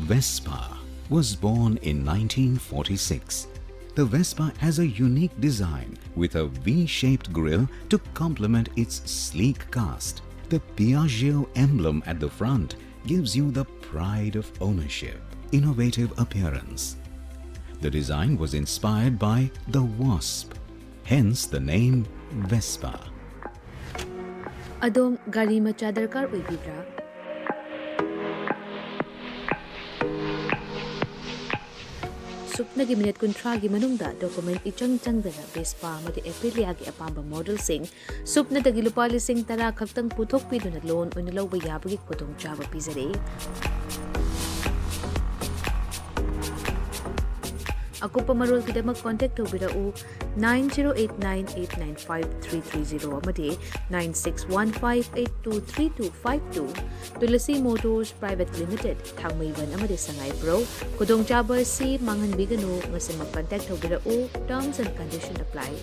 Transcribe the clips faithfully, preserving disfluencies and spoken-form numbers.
Vespa was born in nineteen forty-six. The Vespa has a unique design with a V-shaped grille to complement its sleek cast. The Piaggio emblem at the front gives you the pride of ownership, innovative appearance. The design was inspired by the wasp, hence the name Vespa. ꯑꯗꯣꯝ ꯒꯥꯔꯤ ꯃꯆꯥ ꯗꯔꯀꯥꯔ ꯑꯣꯏꯕꯤꯕ꯭ꯔꯥ? ꯁꯨꯞꯅꯒꯤ minute ꯀꯨꯟꯊ꯭ꯔꯥꯒꯤ ꯃꯅꯨꯡꯗ document ꯏꯆꯪ ꯆꯪꯗꯅ Vespa ꯑꯃꯗꯤ ꯑꯦꯄ꯭ꯔꯤꯂꯤꯌꯥꯒꯤ ꯑꯄꯥꯝꯕ ꯃꯣꯗꯦꯜꯁꯤꯡ ꯁꯨꯞꯅꯗꯒꯤ ꯂꯨꯄꯥ ꯂꯤꯁꯤꯡ ꯇꯔꯥ ꯈꯛꯇꯪ ꯄꯨꯊꯣꯛꯄꯤꯗꯨꯅ ꯂꯣꯟ ꯑꯣꯏꯅ ꯂꯧꯕ ꯌꯥꯕꯒꯤ ꯈꯨꯗꯣꯡꯆꯥꯕ ꯄꯤꯖꯔꯤ꯫ ꯑꯀꯨꯞꯄ ꯃꯔꯣꯜꯒꯤꯗꯃꯛ ꯀꯣꯟꯇꯦꯛ ꯇꯧꯕꯤꯔꯛꯎ, nine zero eight nine eight nine five three three zero ꯑꯃꯗꯤ nine six one five eight two three two five two꯫ Tulsi motors private limited, Thangmeiband ꯑꯃꯗꯤ ꯁꯉꯥꯏꯄ꯭ꯔꯧ꯫ ꯈꯨꯗꯣꯡꯆꯥꯕ ꯑꯁꯤ ꯃꯥꯡꯍꯟꯕꯤꯒꯅꯨ, ꯉꯁꯤꯃꯛ ꯀꯟꯇꯦꯛ ꯇꯧꯕꯤꯔꯛꯎ, terms and condition apply꯫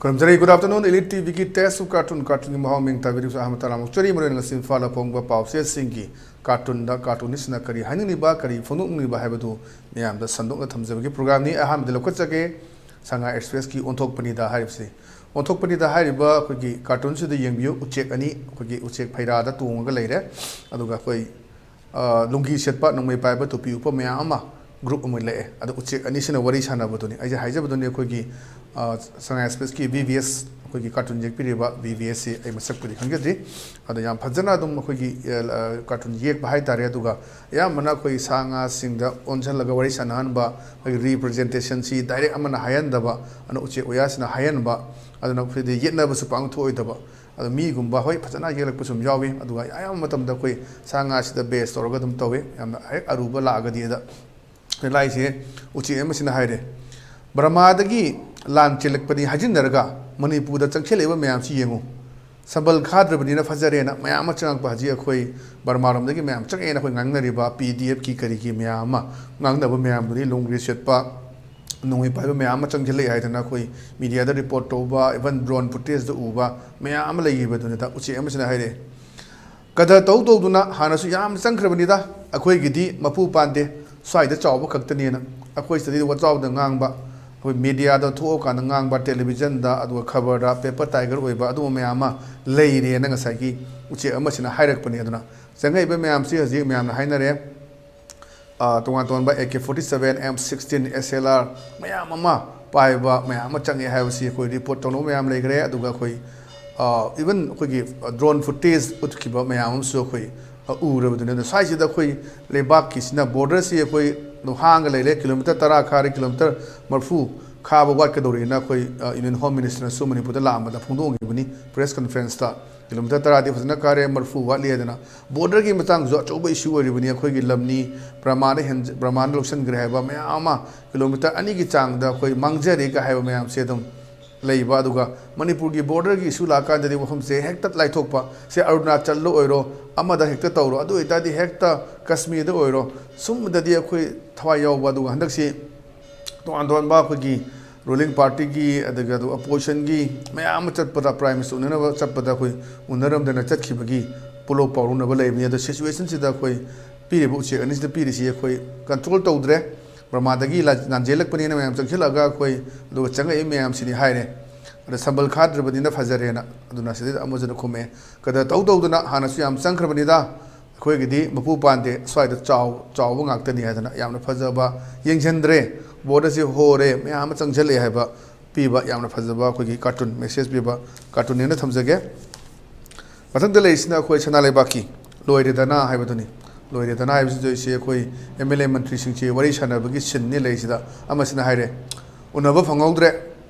ꯈꯨꯔꯨꯝꯖꯔꯤ꯫ Good afternoon, Elite ꯇꯤꯚꯤꯒꯤ Taste of Cartoon, ꯀꯥꯔꯇꯨꯟꯒꯤ ꯃꯍꯥꯎ ꯃꯤꯡ ꯇꯥꯕꯤꯔꯤꯕꯁꯨ ꯑꯍꯥꯟꯕ ꯇꯔꯥꯃꯨꯛ ꯆꯔꯤ꯫ ꯃꯔꯨꯑꯣꯏꯅ ꯉꯁꯤ ꯏꯝꯐꯥꯜꯗ ꯐꯣꯡꯕ ꯄꯥꯎꯆꯦꯁꯤꯡꯒꯤ ꯀꯥꯔꯇꯨꯟꯗ ꯀꯥꯔꯇꯨꯅꯤꯁꯅ ꯀꯔꯤ ꯍꯥꯏꯅꯤꯡꯂꯤꯕ, ꯀꯔꯤ ꯐꯣꯡꯗꯣꯛꯅꯤꯡꯂꯤꯕ ꯍꯥꯏꯕꯗꯨ ꯃꯌꯥꯝꯗ ꯁꯟꯗꯣꯛꯅ ꯊꯝꯖꯕꯒꯤ ꯄ꯭ꯔꯣꯒ꯭ꯔꯥꯝꯅꯤ꯫ ꯑꯍꯥꯟꯕꯗ ꯂꯧꯈꯠꯆꯒꯦ, ꯁꯉꯥꯏ ꯑꯦꯛꯁꯄ꯭ꯔꯦꯁꯀꯤ ꯑꯣꯟꯊꯣꯛꯄꯅꯤꯗ ꯍꯥꯏꯔꯤꯕꯁꯤ꯫ ꯑꯣꯟꯊꯣꯛꯄꯅꯤꯗ ꯍꯥꯏꯔꯤꯕ ꯑꯩꯈꯣꯏꯒꯤ ꯀꯥꯔꯇꯨꯟꯁꯤꯗ ꯌꯦꯡꯕꯤꯌꯨ, ꯎꯆꯦꯛ ꯑꯅꯤ ꯑꯩꯈꯣꯏꯒꯤ ꯎꯆꯦꯛ ꯐꯩꯔꯥꯗ ꯇꯣꯡꯉꯒ ꯂꯩꯔꯦ꯫ ꯑꯗꯨꯒ ꯑꯩꯈꯣꯏ ꯑ, ꯂꯨꯡꯒꯤ ꯁꯦꯠꯄ, ꯅꯣꯡꯃꯩ ꯄꯥꯏꯕ, ꯇꯨꯄꯤ ꯎꯞꯄ ꯃꯌꯥꯝ ꯑꯃ ꯒ꯭ꯔꯨꯞ ꯑꯃ ꯂꯥꯛꯑꯦ꯫ ꯑꯗꯣ ꯎꯆꯦꯛ ꯑꯅꯤꯁꯤꯅ ꯋꯥꯔꯤ ꯁꯥꯟꯅꯕꯗꯨꯅꯤ꯫ ꯑꯩꯁꯦ ꯍꯥꯏꯖꯕꯗꯨꯅꯤ, ꯑꯩꯈꯣꯏꯒꯤ, ꯑ, ꯁꯉꯥꯏ ꯑꯦꯛꯁꯄ꯭ꯔꯦꯁꯀꯤ ꯚꯤ ꯚꯤ ꯑꯦꯁ, ꯑꯩꯈꯣꯏꯒꯤ ꯀꯥꯔꯇꯨꯟ ꯌꯦꯛꯄꯤꯔꯤꯕ ꯚꯤ ꯚꯤ ꯑꯦꯁꯁꯤ ꯑꯩ ꯃꯁꯛꯄꯨꯗꯤ ꯈꯪꯖꯗ꯭ꯔꯤ꯫ ꯑꯗꯣ ꯌꯥꯝ ꯐꯖꯅ ꯑꯗꯨꯝ ꯑꯩꯈꯣꯏꯒꯤ, ꯑ, ꯑ, ꯀꯥꯔꯇꯨꯟ ꯌꯦꯛꯄ ꯍꯥꯏꯇꯥꯔꯦ꯫ ꯑꯗꯨꯒ ꯑꯌꯥꯝꯕꯅ ꯑꯩꯈꯣꯏ ꯁꯥ ꯉꯥꯁꯤꯡꯗ ꯑꯣꯟꯁꯤꯜꯂꯒ ꯋꯥꯔꯤ ꯁꯥꯟꯅꯍꯟꯕ, ꯑꯩꯈꯣꯏꯒꯤ ꯔꯤꯄ꯭ꯔꯖꯦꯟꯇꯦꯁꯟꯁꯤ ꯗꯥꯏꯔꯦꯛ ꯑꯃꯅ ꯍꯥꯏꯍꯟꯗꯕ, ꯑꯗꯨꯅ ꯎꯆꯦꯛ ꯋꯥꯌꯥꯁꯤꯅ ꯍꯥꯏꯍꯟꯕ, ꯑꯗꯨꯅ ꯑꯩꯈꯣꯏꯗꯤ ꯌꯦꯠꯅꯕꯁꯨ ꯄꯥꯡꯊꯣꯛꯑꯣꯏꯗꯕ꯫ ꯑꯗꯣ ꯃꯤꯒꯨꯝꯕ, ꯍꯣꯏ, ꯐꯖꯅ ꯌꯦꯛꯂꯛꯄꯁꯨ ꯑꯗꯨꯝ ꯌꯥꯎꯏ, ꯑꯗꯨꯒ ꯑꯌꯥꯝꯕ ꯃꯇꯝꯗ ꯑꯩꯈꯣꯏ ꯁꯥ ꯉꯥꯁꯤꯗ base ꯇꯧꯔꯒ ꯑꯗꯨꯝ ꯇꯧꯏ꯫ ꯌꯥꯝꯅ ꯍꯦꯛ ꯑꯔꯨꯕ ꯂꯥꯛꯑꯒꯗꯤ ꯑꯗ ꯂꯥꯏꯁꯦ ꯎꯆꯦꯛ ꯑꯃꯁꯤꯅ ꯍꯥꯏꯔꯦ, "ꯕꯔꯃꯥꯗꯒꯤ ꯂꯥꯟ ꯆꯦꯜꯂꯛꯄꯅꯤ ꯍꯥꯏꯖꯤꯟꯅꯔꯒ ꯃꯅꯤꯄꯨꯔꯗ ꯆꯪꯁꯤꯜꯂꯛꯏꯕ ꯃꯌꯥꯝꯁꯤ ꯌꯦꯡꯉꯨ꯫ ꯁꯝꯕꯜ ꯈꯥꯗ꯭ꯔꯕꯅꯤꯅ ꯐꯖꯔꯦꯅ ꯃꯌꯥꯝ ꯑꯃ ꯆꯪꯉꯛꯄ ꯍꯧꯖꯤꯛ ꯑꯩꯈꯣꯏ ꯕꯔꯃꯥꯔꯣꯝꯗꯒꯤ ꯃꯌꯥꯝ ꯆꯪꯉꯛꯑꯦꯅ ꯑꯩꯈꯣꯏ ꯉꯥꯡꯅꯔꯤꯕ ꯄꯤ ꯗꯤ ꯑꯦꯐꯀꯤ ꯀꯔꯤꯒꯤ ꯃꯌꯥꯝ ꯑꯃ ꯉꯥꯡꯅꯕ ꯃꯌꯥꯝꯗꯨꯅꯤ, ꯂꯣꯡꯒ꯭ꯔꯤ ꯁꯦꯠꯄ, ꯅꯣꯡꯃꯩ ꯄꯥꯏꯕ ꯃꯌꯥꯝ ꯑꯃ ꯆꯪꯁꯤꯜꯂꯛꯑꯦ ꯍꯥꯏꯗꯅ ꯑꯩꯈꯣꯏ ꯃꯤꯗꯤꯌꯥꯗ ꯔꯤꯄꯣꯔꯠ ꯇꯧꯕ, even drone footageꯗ ꯎꯕ ꯃꯌꯥꯝ ꯑꯃ ꯂꯩꯈꯤꯕꯗꯨꯅꯤꯗ ꯎꯆꯦꯛ ꯑꯃꯁꯤꯅ ꯍꯥꯏꯔꯛꯑꯦ꯫ ꯀꯗꯔ ꯇꯧ ꯇꯧꯗꯨꯅ ꯍꯥꯟꯅꯁꯨ ꯌꯥꯝ ꯆꯪꯈ꯭ꯔꯕꯅꯤꯗ, ꯑꯩꯈꯣꯏꯒꯤꯗꯤ ꯃꯄꯨ ꯄꯥꯟꯗꯦ, ꯁ꯭ꯋꯥꯏꯗ ꯆꯥꯎꯕ ꯈꯛꯇꯅꯦꯅ꯫ ꯑꯩꯈꯣꯏ ꯁꯤꯗꯗꯤ ꯋꯥꯖꯥꯎꯗ ꯉꯥꯡꯕ, ꯑꯩꯈꯣꯏ ꯃꯤꯗꯤꯌꯥꯗ ꯊꯣꯛꯑꯀꯥꯟꯗ ꯉꯥꯡꯕ, ꯇꯦꯂꯤꯚꯤꯖꯟꯗ, ꯑꯗꯨꯒ ꯈꯕꯔꯗ, paper tiger ꯑꯣꯏꯕ, ꯑꯗꯨꯒꯨꯝꯕ ꯃꯌꯥꯝ ꯑꯃ ꯂꯩꯔꯦꯅ ꯉꯁꯥꯏꯒꯤ ꯎꯆꯦꯛ ꯑꯃꯁꯤꯅ ꯍꯥꯏꯔꯛꯄꯅꯤ꯫ ꯑꯗꯨꯅ ꯆꯪꯉꯛꯏꯕ ꯃꯌꯥꯝꯁꯤ ꯍꯧꯖꯤꯛ ꯃꯌꯥꯝꯅ ꯍꯥꯏꯅꯔꯦ, ꯑ, ꯇꯣꯉꯥꯟ ꯇꯣꯉꯥꯟꯕ A K forty seven, M sixteen, S L R ꯃꯌꯥꯝ ꯑꯃ ꯄꯥꯏꯕ ꯃꯌꯥꯝ ꯑꯃ ꯆꯪꯉꯛꯑꯦ ꯍꯥꯏꯕꯁꯤ ꯑꯩꯈꯣꯏ ꯔꯤꯄꯣꯔꯠ ꯇꯧꯅꯕ ꯃꯌꯥꯝ ꯂꯩꯈ꯭ꯔꯦ꯫ ꯑꯗꯨꯒ ꯑꯩꯈꯣꯏ, ꯑ, even ꯑꯩꯈꯣꯏꯒꯤ drone footage ꯎꯠꯈꯤꯕ ꯃꯌꯥꯝ ꯑꯃꯁꯨ ꯑꯩꯈꯣꯏ, ꯑ, ꯎꯔꯕꯗꯨꯅꯤ꯫ ꯑꯗꯣ ꯁ꯭ꯋꯥꯏꯁꯤꯗ ꯑꯩꯈꯣꯏ ꯂꯩꯕꯥꯛꯀꯤꯁꯤꯅ borderꯁꯤ ꯑꯩꯈꯣꯏ ꯑꯗꯨꯝ ꯍꯥꯡꯉ ꯂꯩꯔꯦ, kilometre ꯇꯔꯥ ꯈꯥꯔꯦ, kilometre ꯃꯔꯤꯐꯨ ꯈꯥꯕ ꯋꯥꯠꯀꯗꯧꯔꯤꯅ ꯑꯩꯈꯣꯏ, ꯑ, Union Home Ministerꯅꯁꯨ ꯃꯅꯤꯄꯨꯔꯗ ꯂꯥꯛꯑꯝꯕꯗ ꯐꯣꯡꯗꯣꯛꯈꯤꯕꯅꯤ press conferenceꯇ꯫ Kilometre ꯇꯔꯥꯗꯤ ꯐꯖꯅ ꯀꯥꯔꯦ, ꯃꯔꯤꯐꯨ ꯋꯥꯠꯂꯤ ꯍꯥꯏꯗꯅ꯫ Borderꯒꯤ ꯃꯇꯥꯡꯁꯨ ꯑꯆꯧꯕ issue ꯑꯣꯏꯔꯤꯕꯅꯤ꯫ ꯑꯩꯈꯣꯏꯒꯤ ꯂꯝꯅꯤ, ꯕ꯭ꯔꯍꯃꯥꯅ ꯍꯦꯟ-, ꯕ꯭ꯔꯍꯃꯥꯅ ꯂꯧꯁꯤꯟꯈ꯭ꯔꯦ ꯍꯥꯏꯕ ꯃꯌꯥꯝ ꯑꯃ, kilometre ꯑꯅꯤꯒꯤ ꯆꯥꯡꯗ ꯑꯩꯈꯣꯏ ꯃꯥꯡꯖꯔꯦꯒ ꯍꯥꯏꯕ ꯃꯌꯥꯝꯁꯦ ꯑꯗꯨꯝ ꯂꯩꯕ꯫ ꯑꯗꯨꯒ ꯃꯅꯤꯄꯨꯔꯒꯤ borderꯒꯤ issue ꯂꯥꯛꯑꯀꯥꯟꯗꯗꯤ ꯋꯥꯐꯝꯁꯦ ꯍꯦꯛꯇ ꯂꯥꯏꯊꯣꯛꯄ꯫ ꯁꯦ ꯑꯔꯨꯅꯥꯆꯜꯗ ꯑꯣꯏꯔꯣ, ꯑꯃꯗ ꯍꯦꯛꯇ ꯇꯧꯔꯣ, ꯑꯗꯨ ꯑꯣꯏꯇꯥꯔꯗꯤ ꯍꯦꯛꯇ ꯀꯁꯃꯤꯔꯗ ꯑꯣꯏꯔꯣ, ꯁꯨꯝꯕꯗꯗꯤ ꯑꯩꯈꯣꯏ ꯊꯋꯥꯏ ꯌꯥꯎꯕ꯫ ꯑꯗꯨꯒ ꯍꯟꯗꯛꯁꯤ ꯇꯣꯉꯥꯟ ꯇꯣꯉꯥꯟꯕ ꯑꯩꯈꯣꯏꯒꯤ ruling partyꯒꯤ, ꯑꯗꯨꯒ ꯑꯗꯨ oppositionꯒꯤ ꯃꯌꯥꯝ ꯑꯃ ꯆꯠꯄꯗ, Prime Minister ꯎꯅꯅꯕ ꯆꯠꯄꯗ ꯑꯩꯈꯣꯏ ꯎꯅꯔꯝꯗꯅ ꯆꯠꯈꯤꯕꯒꯤ ꯄꯣꯂꯣ ꯄꯥꯎꯔꯧꯅꯕ ꯂꯩꯕꯅꯤ꯫ ꯑꯗꯣ situationꯁꯤꯗ ꯑꯩꯈꯣꯏ ꯄꯤꯔꯤꯕ ꯎꯆꯦꯛ ꯑꯅꯤꯁꯤꯗ ꯄꯤꯔꯤꯁꯤ ꯑꯩꯈꯣꯏ control ꯇꯧꯗ꯭ꯔꯦ꯫ ꯕ꯭ꯔꯍꯃꯥꯗꯒꯤ ꯂꯥ-, ꯂꯥꯟꯖꯦꯜꯂꯛꯄꯅꯤꯅ ꯃꯌꯥꯝ ꯆꯪꯁꯤꯜꯂꯛꯑꯒ ꯑꯩꯈꯣꯏ ꯑꯗꯨꯒ ꯆꯪꯉꯛꯏ ꯃꯌꯥꯝꯁꯤꯅꯤ ꯍꯥꯏꯔꯦ꯫ ꯑꯗ ꯁꯝꯕꯜ ꯈꯥꯗ꯭ꯔꯕꯅꯤꯅ ꯐꯖꯔꯦꯅ꯫ ꯑꯗꯨꯅ ꯁꯤꯗꯩꯗ ꯑꯃꯁꯤꯅ ꯈꯨꯝꯃꯛꯑꯦ, "ꯀꯗꯔ ꯇꯧ ꯇꯧꯗꯅ ꯍꯥꯟꯅꯁꯨ ꯌꯥꯝ ꯆꯪꯈ꯭ꯔꯕꯅꯤꯗ, ꯑꯩꯈꯣꯏꯒꯤꯗꯤ ꯃꯄꯨ ꯄꯥꯟꯗꯦ, ꯁ꯭ꯋꯥꯏꯗ ꯆꯥꯎ-, ꯆꯥꯎꯕ ꯉꯥꯛꯇꯅꯤ" ꯍꯥꯏꯗꯅ ꯌꯥꯝꯅ ꯐꯖꯕ, ꯌꯦꯡꯁꯤꯟꯗ꯭ꯔꯦ, borderꯁꯤ ꯍꯣꯔꯦ, ꯃꯌꯥꯝ ꯑꯃ ꯆꯪꯁꯤꯜꯂꯛꯑꯦ ꯍꯥꯏꯕ ꯄꯤꯕ ꯌꯥꯝꯅ ꯐꯖꯕ ꯑꯩꯈꯣꯏꯒꯤ cartoon, message ꯄꯤꯕ cartoonꯅꯦꯅ ꯊꯝꯖꯒꯦ꯫ ꯃꯊꯪꯗ ꯂꯩꯔꯤꯁꯤꯅ ꯑꯩꯈꯣꯏ ꯁꯅꯥ ꯂꯩꯕꯥꯛꯀꯤ ꯂꯣꯏꯔꯦꯗꯅ ꯍꯥꯏꯕꯗꯨꯅꯤ꯫ ꯂꯣꯏꯔꯦꯗꯅ ꯍꯥꯏꯕꯁꯤꯗ ꯑꯩꯁꯦ ꯑꯩꯈꯣꯏ M L A ꯃꯟꯇ꯭ꯔꯤꯁꯤꯡꯁꯦ ꯋꯥꯔꯤ ꯁꯥꯟꯅꯕꯒꯤ sceneꯅꯤ ꯂꯩꯔꯤꯁꯤꯗ꯫ ꯑꯃꯁꯤꯅ ꯍꯥꯏꯔꯦ, "ꯎꯅꯕ ꯐꯪꯍꯧꯗ꯭ꯔꯦ,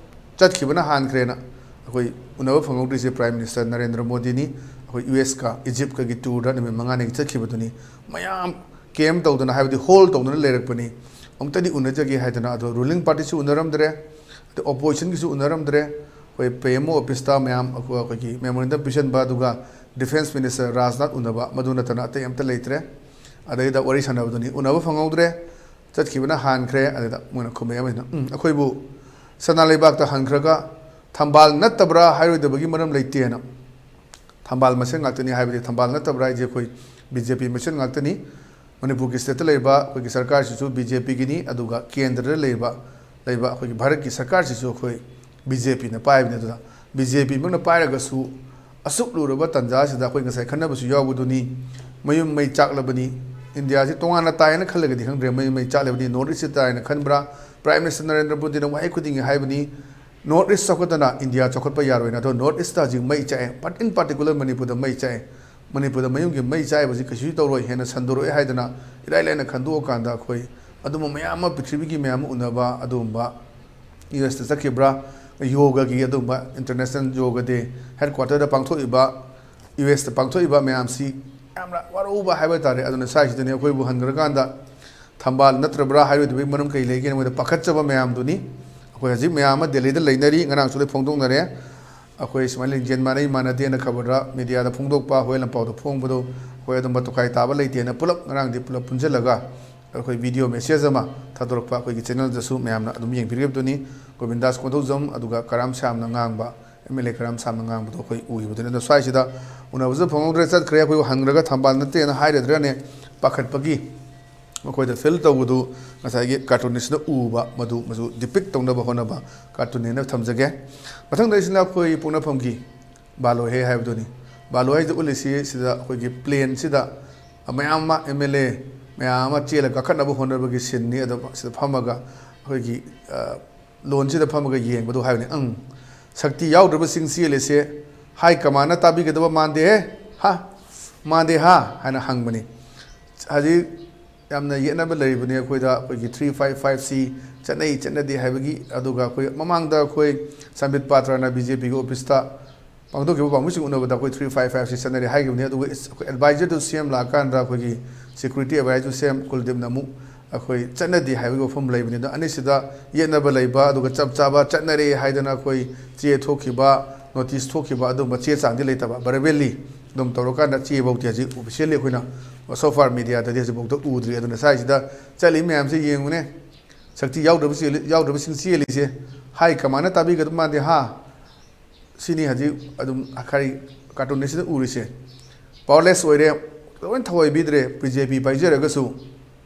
ꯆꯠꯈꯤꯕꯅ ꯍꯥꯟꯈ꯭ꯔꯦꯅ"꯫ ꯑꯩꯈꯣꯏ ꯎꯅꯕ ꯐꯪꯍꯧꯗ꯭ꯔꯤꯁꯦ ꯄ꯭ꯔꯥꯏꯝ ꯃꯤꯅꯤꯁꯇꯔ ꯅꯔꯦꯟꯗ꯭ꯔ ꯃꯣꯗꯤꯅꯤ꯫ ꯑꯩꯈꯣꯏ ꯌꯨ ꯑꯦꯁꯀ ꯏꯖꯤꯞꯀꯒꯤ ꯇꯨꯔꯗ ꯅꯨꯃꯤꯠ ꯃꯉꯥꯅꯤꯒꯤ ꯆꯠꯈꯤꯕꯗꯨꯅꯤ꯫ ꯃꯌꯥꯝ ꯀꯦꯝ ꯇꯧꯗꯅ, ꯍꯥꯏꯕꯗꯤ ꯍꯣꯜ ꯇꯧꯗꯅ ꯂꯩꯔꯛꯄꯅꯤ꯫ ꯑꯃꯨꯛꯇꯗꯤ ꯎꯅꯖꯒꯦ ꯍꯥꯏꯗꯅ, ꯑꯗꯣ ꯔꯨꯂꯤꯡ ꯄꯥꯔꯇꯤꯁꯨ ꯎꯅꯔꯝꯗ꯭ꯔꯦ, ꯑꯗꯩ ꯑꯣꯄꯣꯖꯤꯁꯟꯒꯤꯁꯨ ꯎꯅꯔꯝꯗ꯭ꯔꯦ꯫ ꯑꯩꯈꯣꯏ ꯄꯤ ꯑꯦꯝ ꯑꯣ ꯑꯣꯐꯤꯁꯇ ꯃꯌꯥꯝ ꯑꯩꯈꯣꯏ, ꯑꯩꯈꯣꯏꯒꯤ ꯃꯦꯃꯣꯔꯦꯟꯗꯝ ꯄꯤꯁꯟꯕ, ꯑꯗꯨꯒ ꯗꯤꯐꯦꯟꯁ ꯃꯤꯅꯤꯁꯇꯔ ꯔꯥꯖꯅꯥꯊ ꯎꯅꯕ, ꯃꯗꯨ ꯅꯠꯇꯅ ꯑꯇꯩ ꯑꯝꯇ ꯂꯩꯇ꯭ꯔꯦ꯫ ꯑꯗꯩꯗ ꯋꯥꯔꯤ ꯁꯥꯟꯅꯕꯗꯨꯅꯤ, ꯎꯅꯕ ꯐꯪꯍꯧꯗ꯭ꯔꯦ, ꯆꯠꯈꯤꯕꯅ ꯍꯥꯟꯈ꯭ꯔꯦ꯫ ꯑꯗꯨꯗ ꯃꯣꯏꯅ ꯈꯨꯝꯃꯛꯑꯦ ꯑꯃꯁꯤꯅ, "ꯎꯝ, ꯑꯩꯈꯣꯏꯕꯨ ꯁꯅꯥ ꯂꯩꯕꯥꯛꯇ ꯍꯟꯈ꯭ꯔꯒ ꯊꯝꯕꯥꯜ ꯅꯠꯇꯕ꯭ꯔꯥ ꯍꯥꯏꯔꯣꯏꯗꯕꯒꯤ ꯃꯔꯝ ꯂꯩꯇꯦꯅ"꯫ ꯊꯝꯕꯥꯜ ꯃꯁꯦꯟ ꯉꯥꯛꯇꯅꯤ ꯍꯥꯏꯕꯗꯤ, ꯊꯝꯕꯥꯜ ꯅꯠꯇꯕ꯭ꯔꯥ ꯍꯥꯏꯁꯦ ꯑꯩꯈꯣꯏ ꯕꯤ ꯖꯦ ꯄꯤ ꯃꯁꯦꯟ ꯉꯥꯛꯇꯅꯤ꯫ ꯃꯅꯤꯄꯨꯔꯒꯤ ꯁ꯭ꯇꯦꯠꯇ ꯂꯩꯔꯤꯕ ꯑꯩꯈꯣꯏꯒꯤ ꯁꯔꯀꯥꯔꯁꯤꯁꯨ ꯕꯤ ꯖꯦ ꯄꯤꯒꯤꯅꯤ, ꯑꯗꯨꯒ ꯀꯦꯟꯗ꯭ꯔꯗ ꯂꯩꯔꯤꯕ, ꯂꯩꯕ ꯑꯩꯈꯣꯏꯒꯤ ꯚꯥꯔꯠꯀꯤ ꯁꯔꯀꯥꯔꯁꯤꯁꯨ ꯑꯩꯈꯣꯏ ꯕꯤ ꯖꯦ ꯄꯤꯅ ꯄꯥꯏꯕꯅꯤ꯫ ꯑꯗꯨꯅ ꯕꯤ ꯖꯦ ꯄꯤꯃꯛꯅ ꯄꯥꯏꯔꯒꯁꯨ, ꯑꯁꯨꯛ ꯂꯨꯔꯕ ꯇꯥꯟꯖꯥꯁꯤꯗ ꯑꯩꯈꯣꯏ ꯉꯁꯥꯏ ꯈꯟꯅꯕꯁꯨ ꯌꯥꯎꯕꯗꯨꯅꯤ, ꯃꯌꯨꯝ ꯃꯩ ꯆꯥꯛꯂꯕꯅꯤ꯫ ꯏꯟꯗꯤꯌꯥꯁꯤ ꯇꯣꯉꯥꯟꯅ ꯇꯥꯏꯌꯦꯅ ꯈꯜꯂꯒꯗꯤ ꯈꯪꯗ꯭ꯔꯦ, ꯃꯌꯨꯝ ꯃꯩ ꯆꯥꯛꯂꯕꯅꯤ, ꯅꯣꯔꯠ ꯏꯁꯁꯤ ꯇꯥꯏꯌꯦꯅ ꯈꯟꯕ꯭ꯔꯥ? ꯄ꯭ꯔꯥꯏꯝ ꯃꯤꯅꯤꯁꯇꯔ ꯅꯔꯦꯟꯗ꯭ꯔ ꯃꯣꯗꯤꯅ ꯋꯥꯍꯩ ꯈꯨꯗꯤꯡꯒꯤ ꯍꯥꯏꯕꯅꯤ, "ꯅꯣꯔꯠ ꯏꯁ ꯆꯥꯎꯈꯠꯇꯅ ꯏꯟꯗꯤꯌꯥ ꯆꯥꯎꯈꯠꯄ ꯌꯥꯔꯣꯏꯅ"꯫ ꯑꯗꯣ ꯅꯣꯔꯠ ꯏꯁꯇ ꯍꯧꯖꯤꯛ ꯃꯩ ꯆꯥꯛꯑꯦ, but in particular ꯃꯅꯤꯄꯨꯔꯗ ꯃꯩ ꯆꯥꯛꯑꯦ꯫ ꯃꯅꯤꯄꯨꯔꯗ ꯃꯌꯨꯝꯒꯤ ꯃꯩ ꯆꯥꯏꯕꯁꯤ ꯀꯩꯁꯨ ꯇꯧꯔꯣꯏ, ꯍꯦꯟꯅ ꯁꯟꯗꯣꯔꯛꯑꯣꯏ ꯍꯥꯏꯗꯅ ꯏꯔꯥꯏ ꯂꯥꯏꯅ ꯈꯟꯗꯣꯛꯑꯀꯥꯟꯗ ꯑꯩꯈꯣꯏ ꯑꯗꯨꯝꯕ ꯃꯌꯥꯝ ꯑꯃ, ꯄ꯭ꯔꯤꯊꯤꯕꯤꯒꯤ ꯃꯌꯥꯝ ꯑꯃ ꯎꯅꯕ, ꯑꯗꯨꯒꯨꯝꯕ ꯌꯨ ꯑꯦꯁꯇ ꯆꯠꯈꯤꯕ꯭ꯔꯥ? ꯌꯣꯒꯒꯤ ꯑꯗꯨꯒꯨꯝꯕ ꯏꯟꯇꯔꯅꯦꯁꯅꯦꯜ ꯌꯣꯒ ꯗꯦ ꯍꯦꯗ ꯀ꯭ꯋꯥꯇꯔꯗ ꯄꯥꯡꯊꯣꯛꯏꯕ, ꯌꯨ ꯑꯦꯁꯇ ꯄꯥꯡꯊꯣꯛꯏꯕ ꯃꯌꯥꯝꯁꯤ ꯌꯥꯝꯅ ꯋꯥꯔꯧꯕ ꯍꯥꯏꯕ ꯇꯥꯔꯦ꯫ ꯑꯗꯨꯅ ꯁ꯭ꯋꯥꯏꯁꯤꯗꯅꯤ ꯑꯩꯈꯣꯏꯕꯨ ꯍꯟꯈ꯭ꯔꯀꯥꯟꯗ ꯊꯝꯕꯥꯜ ꯅꯠꯇ꯭ꯔꯕ꯭ꯔꯥ ꯍꯥꯏꯔꯣꯏꯗꯕꯒꯤ ꯃꯔꯝ ꯀꯔꯤ ꯂꯩꯒꯦꯅ ꯃꯣꯏꯗ ꯄꯥꯈꯠꯆꯕ ꯃꯌꯥꯝꯗꯨꯅꯤ꯫ ꯑꯩꯈꯣꯏ ꯍꯧꯖꯤꯛ ꯃꯌꯥꯝ ꯑꯃ ꯗꯦꯜꯂꯤꯗ ꯂꯩꯅꯔꯤ, ꯉꯔꯥꯡꯁꯨ ꯂꯣꯏ ꯐꯣꯡꯗꯣꯛꯅꯔꯦ꯫ ꯑꯩꯈꯣꯏ ꯁꯨꯃꯥꯏꯅ ꯂꯤꯡꯖꯦꯜ ꯃꯥꯟꯅꯩ ꯃꯥꯟꯅꯗꯦꯅ ꯈꯕꯔꯗ, ꯃꯦꯗꯤꯌꯥꯗ ꯐꯣꯡꯗꯣꯛꯄ, ꯍꯣꯔꯦꯟ ꯂꯝꯄꯥꯎꯗ ꯐꯣꯡꯕꯗꯣ, ꯑꯩꯈꯣꯏ ꯑꯗꯨꯝꯕ ꯇꯣꯈꯥꯏ ꯇꯥꯕ ꯂꯩꯇꯦꯅ ꯄꯨꯂꯞ ꯉꯔꯥꯡꯗꯤ ꯄꯨꯂꯞ ꯄꯨꯟꯁꯤꯜꯂꯒ ꯑꯩꯈꯣꯏ ꯚꯤꯗꯤꯑꯣ ꯃꯦꯁꯦꯖ ꯑꯃ ꯊꯥꯗꯣꯔꯛꯄ ꯑꯩꯈꯣꯏꯒꯤ ꯆꯦꯅꯦꯜꯗꯁꯨ ꯃꯌꯥꯝꯅ ꯑꯗꯨꯝ ꯌꯦꯡꯕꯤꯔꯤꯕꯗꯨꯅꯤ꯫ ꯒꯣꯕꯤꯟꯗꯥꯁ ꯀꯣꯟꯊꯧꯖꯝ ꯑꯗꯨꯒ ꯀꯔꯥꯝ ꯁ꯭ꯌꯥꯝꯅ ꯉꯥꯡꯕ, ꯑꯦꯝ ꯑꯦꯜ ꯑꯦ ꯀꯔꯥꯝ ꯁ꯭ꯌꯥꯝꯅ ꯉꯥꯡꯕꯗꯣ ꯑꯩꯈꯣꯏ ꯎꯈꯤꯕꯗꯨꯅꯤ꯫ ꯑꯗꯣ ꯁ꯭ꯋꯥꯏꯁꯤꯗ ꯎꯅꯕꯁꯨ ꯐꯪꯍꯧꯗ꯭ꯔꯦ, ꯆꯠꯈ꯭ꯔꯦ꯫ ꯑꯩꯈꯣꯏꯕꯨ ꯍꯟꯈ꯭ꯔꯒ ꯊꯝꯕꯥꯜ ꯅꯠꯇꯦꯅ ꯍꯥꯏꯔꯗ꯭ꯔꯅꯦ ꯄꯥꯈꯠꯄꯒꯤ ꯃꯈꯣꯏꯗ ꯐꯤꯜ ꯇꯧꯕꯗꯨ ꯉꯁꯥꯏꯒꯤ ꯀꯥꯔꯇꯨꯅꯤꯁꯅ ꯎꯕ, ꯃꯗꯨ, ꯃꯗꯨ ꯗꯤꯄꯤꯛ ꯇꯧꯅꯕ ꯍꯣꯠꯅꯕ ꯀꯥꯔꯇꯨꯟꯅꯦꯅ ꯊꯝꯖꯒꯦ꯫ ꯃꯊꯪꯗꯁꯤꯅ ꯑꯩꯈꯣꯏ ꯄꯣꯛꯅꯐꯝꯒꯤ ꯕꯥꯂꯣꯍꯦ ꯍꯥꯏꯕꯗꯨꯅꯤ꯫ ꯕꯥꯂꯣꯍꯦ ꯍꯥꯏꯁꯤꯗ ꯎꯠꯂꯤꯁꯤ ꯁꯤꯗ ꯑꯩꯈꯣꯏꯒꯤ ꯄ꯭ꯂꯦꯟꯁꯤꯗ ꯃꯌꯥꯝ ꯑꯃ, ꯑꯦꯝ ꯑꯦꯜ ꯑꯦ ꯃꯌꯥꯝ ꯑꯃ ꯆꯦꯜꯂꯒ ꯀꯥꯈꯠꯅꯕ ꯍꯣꯠꯅꯕꯒꯤ ꯁꯤꯟꯅꯤ꯫ ꯑꯗꯣ ꯁꯤꯗ ꯐꯝꯃꯒ ꯑꯩꯈꯣꯏꯒꯤ, ꯑ, ꯂꯣꯟꯁꯤꯗ ꯐꯝꯃꯒ ꯌꯦꯡꯕꯗꯨ ꯍꯥꯏꯕꯅꯤ꯫ "ꯑꯪ, ꯁꯛꯇꯤ ꯌꯥꯎꯗ꯭ꯔꯕꯁꯤꯡ ꯆꯦꯜꯂꯤꯁꯦ ꯍꯥꯏ ꯀꯃꯥꯟꯅ ꯇꯥꯕꯤꯒꯗꯕ ꯃꯥꯟꯗꯦꯍꯦ, ꯍꯥ, ꯃꯥꯟꯗꯦ ꯍꯥ?" ꯍꯥꯏꯅ ꯍꯪꯕꯅꯤ꯫ ꯍꯧꯖꯤꯛ ꯌꯥꯝꯅ ꯌꯦꯠꯅꯕ ꯂꯩꯔꯤꯕꯅꯤ ꯑꯩꯈꯣꯏꯗ, ꯑꯩꯈꯣꯏꯒꯤ three five five C ꯆꯠꯅꯩ ꯆꯠꯅꯗꯦ ꯍꯥꯏꯕꯒꯤ, ꯑꯗꯨꯒ ꯑꯩꯈꯣꯏ ꯃꯃꯥꯡꯗ ꯑꯩꯈꯣꯏ ꯁꯝꯕꯤꯠ ꯄꯥꯇ꯭ꯔꯅ ꯕꯤ ꯖꯦ ꯄꯤꯒꯤ ꯑꯣꯐꯤꯁꯇ ꯄꯥꯡꯊꯣꯛꯈꯤꯕ ꯄꯥꯎꯃꯤꯁꯤꯡ ꯎꯅꯕꯗ ꯑꯩꯈꯣꯏ ꯊ꯭ꯔꯤ ꯐꯥꯏꯚ ꯐꯥꯏꯚꯁꯤ ꯆꯠꯅꯔꯦ ꯍꯥꯏꯈꯤꯕꯅꯤ꯫ ꯑꯗꯨꯒ ꯑꯩꯈꯣꯏ ꯑꯦꯗꯚꯥꯏꯖꯔꯗꯨ ꯁꯤ ꯑꯦꯝ ꯂꯥꯛꯑꯀꯥꯟꯗ ꯑꯩꯈꯣꯏꯒꯤ ꯁꯦꯀ꯭ꯌꯨꯔꯤꯇꯤ ꯑꯦꯗꯚꯥꯏꯖꯔ ꯁꯤ ꯑꯦꯝ ꯀꯨꯜꯗꯤꯞꯅ ꯑꯃꯨꯛ ꯑꯩꯈꯣꯏ ꯆꯠꯅꯗꯦ ꯍꯥꯏꯕꯒꯤ ꯋꯥꯐꯝ ꯂꯩꯕꯅꯤ꯫ ꯑꯗꯣ ꯑꯅꯤꯁꯤꯗ ꯌꯦꯠꯅꯕ ꯂꯩꯕ, ꯑꯗꯨꯒ ꯆꯞ ꯆꯥꯕ ꯆꯠꯅꯔꯦ ꯍꯥꯏꯗꯅ ꯑꯩꯈꯣꯏ ꯆꯦ ꯊꯣꯛꯈꯤꯕ, ꯅꯣꯇꯤꯁ ꯊꯣꯛꯈꯤꯕ ꯑꯗꯨꯝꯕ ꯆꯦ ꯆꯥꯡꯗꯤ ꯂꯩꯇꯕ꯫ ꯚꯔꯕꯦꯜꯂꯤ ꯑꯗꯨꯝ ꯇꯧꯔꯀꯥꯟꯗ ꯆꯦꯐꯧꯗꯤ ꯍꯧꯖꯤꯛ ꯑꯣꯐꯤꯁꯤꯌꯦꯜꯂꯤ ꯑꯩꯈꯣꯏꯅ so far ꯃꯦꯗꯤꯌꯥꯗꯗꯤ ꯍꯧꯖꯤꯛꯐꯥꯎꯗ ꯎꯗ꯭ꯔꯤ꯫ ꯑꯗꯨꯅ ꯁ꯭ꯋꯥꯏꯁꯤꯗ ꯆꯠꯂꯤ ꯃꯌꯥꯝꯁꯦ ꯌꯦꯡꯉꯨꯅꯦ꯫ ꯁꯛꯇꯤ ꯌꯥꯎꯗ꯭ꯔꯕ ꯆꯦꯜꯂꯤ-, ꯌꯥꯎꯗ꯭ꯔꯕꯁꯤꯡ ꯆꯦꯜꯂꯤꯁꯦ꯫ ꯍꯥꯏ ꯀꯃꯥꯏꯅ ꯇꯥꯕꯤꯒꯗꯕ ꯃꯥꯟꯗꯦ ꯍꯥ? ꯁꯤꯅꯤ ꯍꯧꯖꯤꯛ ꯑꯗꯨꯝ ꯈꯔꯤ ꯀꯥꯔꯇꯨꯟꯁꯤꯗ ꯎꯔꯤꯁꯦ꯫ ꯄꯥꯋꯔꯂꯦꯁ ꯑꯣꯏꯔꯦ, ꯂꯣꯏ ꯊꯑꯣꯏꯕꯤꯗ꯭ꯔꯦ꯫ ꯕꯤ ꯖꯦ ꯄꯤ ꯄꯥꯏꯖꯔꯒꯁꯨ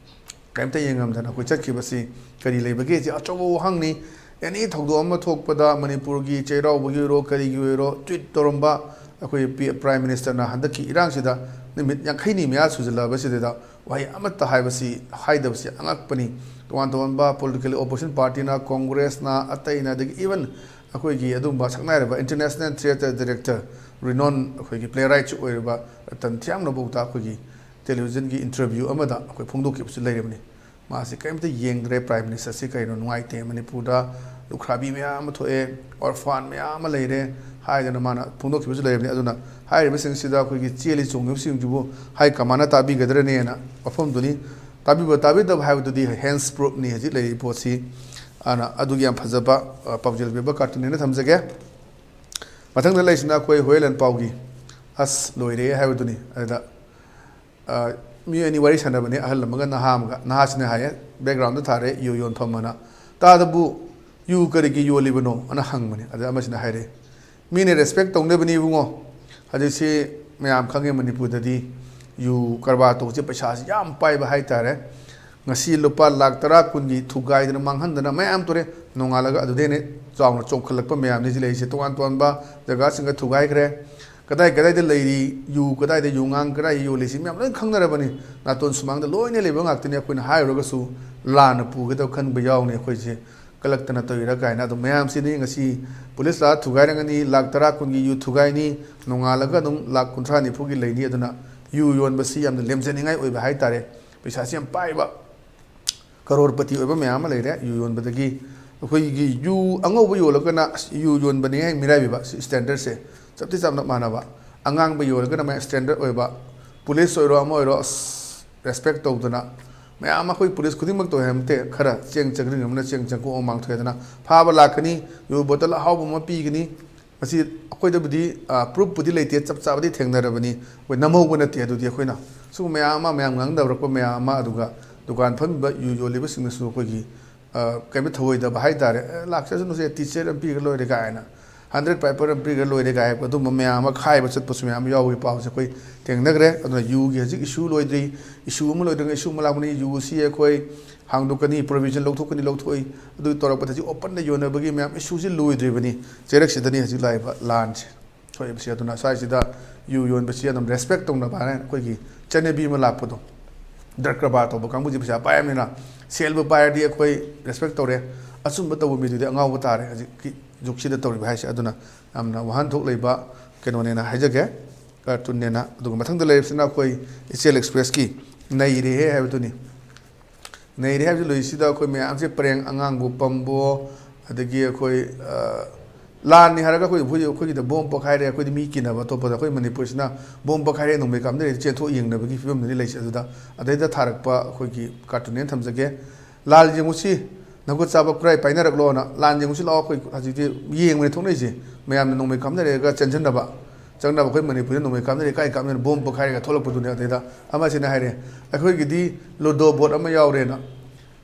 ꯀꯔꯤꯝꯇ ꯌꯦꯡꯉꯝꯗꯅ ꯑꯩꯈꯣꯏ ꯆꯠꯈꯤꯕꯁꯤ ꯀꯔꯤ ꯂꯩꯕꯒꯦ? ꯁꯤ ꯑꯆꯧꯕ ꯋꯥꯍꯪꯅꯤ꯫ ꯑꯦꯅꯤ ꯊꯧꯗꯣꯛ ꯑꯃ ꯊꯣꯛꯄꯗ, ꯃꯅꯤꯄꯨꯔꯒꯤ ꯆꯩꯔꯥꯎꯕꯒꯤ ꯑꯣꯏꯔꯣ, ꯀꯔꯤꯒꯤ ꯑꯣꯏꯔꯣ, ꯇ꯭ꯋꯤꯠ ꯇꯧꯔꯝꯕ ꯑꯩꯈꯣꯏ ꯄꯤ-, ꯄ꯭ꯔꯥꯏꯝ ꯃꯤꯅꯤꯁꯇꯔꯅ ꯍꯟꯗꯛꯀꯤ ꯏꯔꯥꯡꯁꯤꯗ ꯅꯨꯃꯤꯠ ꯌꯥꯡꯈꯩꯅꯤ ꯃꯌꯥ ꯁꯨꯖꯜꯂꯛꯑꯕꯁꯤꯗ ꯋꯥꯍꯩ ꯑꯃꯠꯇ ꯍꯥꯏꯕꯁꯤ, ꯍꯥꯏꯗꯕꯁꯤ ꯑꯉꯛꯄꯅꯤ꯫ ꯇꯣꯉꯥꯟ ꯇꯣꯉꯥꯟꯕ ꯄꯣꯂꯤꯇꯤꯀꯦꯜ ꯑꯣꯄꯣꯖꯤꯁꯟ ꯄꯥꯔꯇꯤꯅ, ꯀꯣꯡꯒ꯭ꯔꯦꯁꯅ, ꯑꯇꯩꯅ, ꯑꯗꯒꯤ ꯏꯚꯟ ꯑꯩꯈꯣꯏꯒꯤ ꯑꯗꯨꯝꯕ ꯁꯛꯅꯥꯏꯔꯕ ꯏꯟꯇꯔꯅꯦꯁꯅꯦꯜ ꯊꯤꯌꯦꯇꯔ ꯗꯥꯏꯔꯦꯛꯇꯔ, ꯔꯤꯅꯣꯟ ꯑꯩꯈꯣꯏꯒꯤ ꯄ꯭ꯂꯦ ꯔꯥꯏꯠꯁꯨ ꯑꯣꯏꯔꯕ ꯔꯇꯟ ꯊꯤꯌꯥꯝꯅꯐꯥꯎꯗ ꯑꯩꯈꯣꯏꯒꯤ ꯇꯦꯂꯤꯚꯤꯖꯟꯒꯤ ꯏꯟꯇꯔꯚ꯭ꯌꯨ ꯑꯃꯗ ꯑꯩꯈꯣꯏ ꯐꯣꯡꯗꯣꯛꯈꯤꯕꯁꯨ ꯂꯩꯔꯕꯅꯤ꯫ ꯃꯥꯁꯤ ꯀꯔꯤꯝꯇ ꯌꯦꯡꯗ꯭ꯔꯦ, ꯄ꯭ꯔꯥꯏꯝ ꯃꯤꯅꯤꯁꯇꯔꯁꯤ ꯀꯩꯅꯣ ꯅꯨꯡꯉꯥꯏꯇꯦ, ꯃꯅꯤꯄꯨꯔꯗ ꯂꯨꯈ꯭ꯔꯥꯕꯤ ꯃꯌꯥꯝ ꯑꯃ ꯊꯣꯛꯑꯦ, ꯑꯣꯔꯐꯥꯟ ꯃꯌꯥꯝ ꯑꯃ ꯂꯩꯔꯦ ꯍꯥꯏꯗꯅ ꯃꯥꯅ ꯐꯣꯡꯗꯣꯛꯈꯤꯕꯁꯨ ꯂꯩꯔꯕꯅꯤ꯫ ꯑꯗꯨꯅ ꯍꯥꯏꯔꯤꯕꯁꯤꯡꯁꯤꯗ ꯑꯩꯈꯣꯏꯒꯤ ꯆꯦꯜꯂꯤ ꯆꯣꯡꯉꯤꯕꯁꯤꯡꯁꯤꯕꯨ ꯍꯥꯏ ꯀꯃꯥꯏꯅ ꯇꯥꯕꯤꯒꯗ꯭ꯔꯅꯦꯅ ꯋꯥꯐꯝꯗꯨꯅꯤ꯫ ꯇꯥꯕꯤꯕ ꯇꯥꯕꯤꯗꯕ ꯍꯥꯏꯕꯗꯨꯗꯤ ꯍꯦꯟꯁ ꯄ꯭ꯔꯨꯞꯅꯤ ꯍꯧꯖꯤꯛ ꯂꯩꯔꯤꯕ ꯄꯣꯠꯁꯤ꯫ ꯑꯗꯨꯅ ꯑꯗꯨꯒꯤ ꯌꯥꯝ ꯐꯖꯕ, ꯑ, ꯄꯥꯎꯖꯦꯜ ꯄꯤꯕ ꯀꯥꯔꯇꯨꯟꯅꯦꯅ ꯊꯝꯖꯒꯦ꯫ ꯃꯊꯪꯗ ꯂꯩꯔꯤꯁꯤꯅ ꯑꯩꯈꯣꯏ ꯍꯣꯌꯦ ꯂꯟꯄꯥꯎꯒꯤ "ꯑꯁ ꯂꯣꯏꯔꯦ" ꯍꯥꯏꯕꯗꯨꯅꯤ꯫ ꯑꯗꯨꯗ ꯑ, ꯃꯤ ꯑꯅꯤ ꯋꯥꯔꯤ ꯁꯥꯟꯅꯕꯅꯦ, ꯑꯍꯜ ꯑꯃꯒ ꯅꯍꯥ ꯑꯃꯒ꯫ ꯅꯍꯥꯁꯤꯅ ꯍꯥꯏꯌꯦ, ꯕꯦꯛꯒ꯭ꯔꯥꯎꯟꯗ ꯊꯥꯔꯦ, "ꯌꯨ ꯌꯣꯟꯐꯝ" ꯑꯅ꯫ "ꯇꯥꯗꯕꯨ ꯌꯨ ꯀꯔꯤꯒꯤ ꯌꯣꯜꯂꯤꯕꯅꯣ?" ꯑꯅ ꯍꯪꯕꯅꯦ꯫ ꯑꯗ ꯑꯃꯁꯤꯅ ꯍꯥꯏꯔꯦ, "ꯃꯤꯅ ꯔꯦꯁꯄꯦꯛ ꯇꯧꯅꯕꯅꯤ ꯏꯕꯨꯡꯉꯣ꯫ ꯍꯧꯖꯤꯛꯁꯤ ꯃꯌꯥꯝ ꯈꯪꯉꯦ, ꯃꯅꯤꯄꯨꯔꯗꯗꯤ ꯌꯨ ꯀꯔꯕꯥꯔ ꯇꯧꯕꯁꯦ ꯄꯩꯁꯥꯁꯤ ꯌꯥꯝ ꯄꯥꯏꯕ ꯍꯥꯏꯇꯥꯔꯦ꯫ ꯉꯁꯤ ꯂꯨꯄꯥ ꯂꯥꯛ ꯇꯔꯥ ꯀꯨꯟꯒꯤ ꯊꯨꯒꯥꯏꯗꯅ ꯃꯥꯡꯍꯟꯗꯅ ꯃꯌꯥꯝ ꯇꯧꯔꯦ꯫ ꯅꯣꯡꯉꯥꯜꯂꯒ ꯑꯗꯨꯗꯩ ꯍꯦꯟꯅ ꯆꯥꯎꯅ ꯆꯣꯡꯈꯠꯂꯛꯄ ꯃꯌꯥꯝꯅꯤ ꯁꯤ ꯂꯩꯔꯤꯁꯦ꯫ ꯇꯣꯉꯥꯟ ꯇꯣꯉꯥꯟꯕ ꯖꯒꯥꯁꯤꯡꯗ ꯊꯨꯒꯥꯏꯈ꯭ꯔꯦ꯫ ꯀꯗꯥꯏ ꯀꯗꯥꯏꯗ ꯂꯩꯔꯤ, ꯌꯨ ꯀꯗꯥꯏꯗ, ꯌꯨ ꯉꯥꯡ ꯀꯗꯥꯏꯗ ꯌꯣꯜꯂꯤ, ꯁꯤ ꯃꯌꯥꯝ ꯂꯣꯏ ꯈꯪꯅꯔꯕꯅꯤ꯫ ꯅꯥꯇꯣꯟ ꯁꯨꯃꯥꯡꯗ ꯂꯣꯏꯅ ꯂꯩꯕ ꯉꯥꯛꯇꯅꯤ꯫ ꯑꯩꯈꯣꯏꯅ ꯍꯥꯏꯔꯨꯔꯒꯁꯨ ꯂꯥꯟꯅ ꯄꯨꯒꯗꯕ ꯈꯟꯕ ꯌꯥꯎꯅꯤ꯫ ꯑꯩꯈꯣꯏꯁꯦ ꯀꯂꯛꯇꯅ ꯇꯧꯔꯤꯔꯥ ꯀꯥꯏꯅ꯫ ꯑꯗꯨꯝ ꯃꯌꯥꯝꯁꯤꯅꯤ ꯉꯁꯤ ꯄꯨꯂꯤꯁ ꯂꯥꯛꯑ ꯊꯨꯒꯥꯏꯔꯝꯒꯅꯤ, ꯂꯥꯛ ꯇꯔꯥ ꯀꯨꯟꯒꯤ ꯌꯨ ꯊꯨꯒꯥꯏꯅꯤ, ꯅꯣꯡꯉꯥꯜꯂꯒ ꯑꯗꯨꯝ ꯂꯥꯛ ꯀꯨꯟꯊ꯭ꯔꯥ ꯅꯤꯐꯨꯒꯤ ꯂꯩꯅꯤ꯫ ꯑꯗꯨꯅ ꯌꯨ ꯌꯣꯟꯕꯁꯤ ꯌꯥꯝꯅ ꯂꯦꯝꯖꯅꯤꯡꯉꯥꯏ ꯑꯣꯏꯕ ꯍꯥꯏꯇꯥꯔꯦ꯫ ꯄꯩꯁꯥꯁꯤ ꯌꯥꯝ ꯄꯥꯏꯕ꯫ ꯀꯔꯣꯔꯄꯇꯤ ꯑꯣꯏꯕ ꯃꯌꯥꯝ ꯑꯃ ꯂꯩꯔꯦ ꯌꯨ ꯌꯣꯟꯕꯗꯒꯤ꯫ ꯑꯩꯈꯣꯏꯒꯤ ꯌꯨ ꯑꯉꯧꯕ ꯌꯣꯜꯂꯒꯅ "ꯑꯁ, ꯌꯨ ꯌꯣꯟꯕꯅꯤ" ꯍꯥꯏꯅ ꯃꯤꯔꯥꯏꯕꯤꯕ, ꯁꯤ ꯁ꯭ꯇꯦꯟꯗꯔꯠꯁꯦ ꯆꯞꯇꯤ ꯆꯞꯅ ꯃꯥꯟꯅꯕ꯫ ꯑꯉꯥꯡꯕ ꯌꯣꯜꯂꯒꯅ ꯃꯌꯥꯝ ꯁ꯭ꯇꯦꯟꯗꯔꯠ ꯑꯣꯏꯕ, ꯄꯨꯂꯤꯁ ꯑꯣꯏꯔꯣ ꯑꯃ ꯑꯣꯏꯔꯣ, ꯑꯁ, ꯔꯦꯁꯄꯦꯛ ꯇꯧꯗꯅ ꯃꯌꯥꯝ ꯑꯃ꯫ ꯑꯩꯈꯣꯏ ꯄꯨꯂꯤꯁ ꯈꯨꯗꯤꯡꯃꯛ ꯇꯧꯋꯦ ꯍꯥꯏꯕ ꯅꯠꯇꯦ, ꯈꯔ ꯆꯦꯡ ꯆꯪꯔꯤꯡ ꯑꯃꯅ ꯆꯦꯡ ꯆꯪꯀꯣꯛ ꯑꯃ ꯃꯥꯡꯊꯣꯛꯑꯦꯗꯅ ꯐꯥꯕ ꯂꯥꯛꯀꯅꯤ, ꯌꯨ ꯕꯣꯇꯜ ꯑꯍꯥꯎꯕ ꯑꯃ ꯄꯤꯒꯅꯤ꯫ ꯃꯁꯤ ꯑꯩꯈꯣꯏꯗꯕꯨꯗꯤ, ꯑ, ꯄ꯭ꯔꯨꯐꯄꯨꯗꯤ ꯂꯩꯇꯦ, ꯆꯞ ꯆꯥꯕꯗꯤ ꯊꯦꯡꯅꯔꯕꯅꯤ, ꯑꯩꯈꯣꯏ ꯅꯝꯍꯧꯕ ꯅꯠꯇꯦ꯫ ꯑꯗꯨꯗꯤ ꯑꯩꯈꯣꯏꯅ ꯁꯤꯒꯨꯝꯕ ꯃꯌꯥꯝ ꯑꯃ, ꯃꯌꯥꯝ ꯉꯥꯡꯅꯔꯛꯄ ꯃꯌꯥꯝ ꯑꯃ, ꯑꯗꯨꯒ ꯗꯨꯀꯥꯟ ꯐꯝꯃꯤꯕ ꯌꯨ ꯌꯣꯜꯂꯤꯕꯁꯤꯡꯅꯁꯨ ꯑꯩꯈꯣꯏꯒꯤ, ꯑ, ꯀꯩꯝꯇ ꯊꯧꯑꯣꯏꯗꯕ ꯍꯥꯏ ꯇꯥꯔꯦ꯫ "ꯑꯦ, ꯂꯥꯛꯆꯁꯅꯨꯁꯦ, ꯇꯤ ꯁꯥꯔꯠ ꯑꯃ ꯄꯤꯔꯒ ꯂꯣꯏꯔꯦ" ꯀꯥꯏꯅ, "ꯍꯟꯗ꯭ꯔꯦꯠ ꯄꯥꯏꯄꯔ ꯑꯃ ꯄꯤꯔꯒ ꯂꯣꯏꯔꯦ" ꯀꯥꯏ ꯍꯥꯏꯕ, ꯑꯗꯨꯝꯕ ꯃꯌꯥꯝ ꯑꯃ ꯈꯥꯏꯕ ꯆꯠꯄꯁꯨ ꯃꯌꯥꯝ ꯌꯥꯎꯕꯒꯤ ꯄꯥꯎꯁꯦ ꯑꯩꯈꯣꯏ ꯊꯦꯡꯅꯈ꯭ꯔꯦ꯫ ꯑꯗꯨꯅ ꯌꯨꯒꯤ ꯍꯧꯖꯤꯛ ꯏꯁꯨ ꯂꯣꯏꯗ꯭ꯔꯤ, ꯏꯁꯨ ꯑꯃ ꯂꯣꯏꯗ꯭ꯔꯤꯉꯩ ꯏꯁꯨ ꯑꯃ ꯂꯥꯛꯄꯅꯤ꯫ ꯌꯨ ꯑꯁꯤ ꯑꯩꯈꯣꯏ ꯍꯥꯡꯗꯣꯛꯀꯅꯤ, ꯄ꯭ꯔꯣꯚꯤꯖꯟ ꯂꯧꯊꯣꯛꯀꯅꯤ, ꯂꯧꯊꯣꯛꯏ꯫ ꯑꯗꯨ ꯇꯧꯔꯛꯄꯗ ꯍꯧꯖꯤꯛ ꯑꯣꯄꯟꯗ ꯌꯣꯟꯅꯕꯒꯤ ꯃꯌꯥꯝ ꯏꯁꯨꯁꯤ ꯂꯣꯏꯗ꯭ꯔꯤꯕꯅꯤ꯫ ꯆꯩꯔꯛꯁꯤꯗꯅꯤ ꯍꯧꯖꯤꯛ ꯂꯥꯛꯏꯕ ꯂꯥꯟꯁꯦ ꯊꯣꯛꯏꯕꯁꯦ꯫ ꯑꯗꯨꯅ ꯁ꯭ꯋꯥꯏꯁꯤꯗ ꯌꯨ ꯌꯣꯟꯕꯁꯤ ꯑꯗꯨꯝ ꯔꯦꯁꯄꯦꯛ ꯇꯧꯅꯕ ꯍꯥꯏꯅ ꯑꯩꯈꯣꯏꯒꯤ ꯆꯠꯅꯕꯤ ꯑꯃ ꯂꯥꯛꯄꯗꯣ, ꯗ꯭ꯔꯒ ꯀꯔꯕꯥꯔ ꯇꯧꯕ ꯀꯥꯡꯕꯨꯁꯤ ꯄꯩꯁꯥ ꯄꯥꯏꯔꯕꯅꯤꯅ, ꯁꯦꯜꯕꯨ ꯄꯥꯏꯔꯗꯤ ꯑꯩꯈꯣꯏ ꯔꯦꯁꯄꯦꯛ ꯇꯧꯔꯦ, ꯑꯆꯨꯝꯕ ꯇꯧꯕ ꯃꯤꯗꯨꯗꯤ ꯑꯉꯥꯎꯕ ꯇꯥꯔꯦ ꯍꯧꯖꯤꯛꯀꯤ ꯖꯨꯛꯁꯤꯗ ꯇꯧꯔꯤꯕ ꯍꯥꯏꯁꯦ꯫ ꯑꯗꯨꯅ ꯌꯥꯝꯅ ꯋꯥꯍꯟꯊꯣꯛ ꯂꯩꯕ ꯀꯩꯅꯣꯅꯦꯅ ꯍꯥꯏꯖꯒꯦ, ꯀꯥꯔꯇꯨꯟꯅꯦꯅ꯫ ꯑꯗꯨꯒ ꯃꯊꯪꯗ ꯂꯩꯔꯤꯕꯁꯤꯅ ꯑꯩꯈꯣꯏ ꯏꯆꯦꯜ ꯑꯦꯛꯁꯄ꯭ꯔꯦꯁꯀꯤ "ꯅꯩꯔꯦꯍꯦ" ꯍꯥꯏꯕꯗꯨꯅꯤ꯫ "ꯅꯩꯔꯦ" ꯍꯥꯏꯕꯁꯤ ꯂꯣꯏꯁꯤꯗ ꯑꯩꯈꯣꯏ ꯃꯌꯥꯝꯁꯦ ꯄꯔꯦꯡ ꯑꯉꯥꯡꯕꯨ ꯄꯝꯕꯣ, ꯑꯗꯒꯤ ꯑꯩꯈꯣꯏ, ꯑ, ꯂꯥꯟꯅꯤ ꯍꯥꯏꯔꯒ ꯑꯩꯈꯣꯏ, ꯑꯩꯈꯣꯏ, ꯑꯩꯈꯣꯏꯒꯤꯗ ꯕꯣꯝ ꯄꯣꯈꯥꯏꯔꯦ, ꯑꯩꯈꯣꯏꯗꯤ ꯃꯤ ꯀꯤꯅꯕ꯫ ꯑꯇꯣꯞꯄꯗ ꯑꯩꯈꯣꯏ ꯃꯅꯤꯄꯨꯔꯁꯤꯅ ꯕꯣꯝ ꯄꯣꯈꯥꯏꯔꯦ, ꯅꯣꯡꯃꯩ ꯀꯥꯞꯅꯔꯦ, ꯆꯦꯟꯊꯣꯛ ꯌꯦꯡꯅꯕꯒꯤ ꯐꯤꯕꯝꯗꯗꯤ ꯂꯩꯁꯦ꯫ ꯑꯗꯨꯗ ꯑꯗꯩꯗ ꯊꯥꯔꯛꯄ ꯑꯩꯈꯣꯏꯒꯤ ꯀꯥꯔꯇꯨꯟꯅꯦꯅ ꯊꯝꯖꯒꯦ꯫ "ꯂꯥꯜ ꯌꯦꯡꯉꯨꯁꯤ, ꯅꯈꯨꯠ ꯆꯥꯕ ꯈꯨꯔꯥꯏ ꯄꯥꯏꯅꯔꯛꯂꯣꯅ", "ꯂꯥꯟ ꯌꯦꯡꯉꯨꯁꯤ ꯂꯥꯛꯑꯣ", ꯑꯩꯈꯣꯏ ꯍꯧꯖꯤꯛꯇꯤ ꯌꯦꯡꯕꯅꯦ ꯊꯣꯛꯅꯩꯁꯦ꯫ ꯃꯌꯥꯝꯅ ꯅꯣꯡꯃꯩ ꯀꯥꯞꯅꯔꯦꯒ ꯆꯦꯟꯁꯤꯟꯅꯕ, ꯆꯪꯅꯕ꯫ ꯑꯩꯈꯣꯏ ꯃꯅꯤꯄꯨꯔꯗ ꯅꯣꯡꯃꯩ ꯀꯥꯞꯅꯔꯦ, ꯀꯥꯏ ꯀꯥꯞꯅꯔꯦ, ꯕꯣꯝ ꯄꯣꯈꯥꯏꯔꯒ ꯊꯣꯛꯂꯛꯄꯗꯨꯅꯦ꯫ ꯑꯗꯩꯗ ꯑꯃꯁꯤꯅ ꯍꯥꯏꯔꯦ, "ꯑꯩꯈꯣꯏꯒꯤꯗꯤ ꯂꯨꯗꯣ ꯕꯣꯔꯗ ꯑꯃ ꯌꯥꯎꯔꯦꯅ"꯫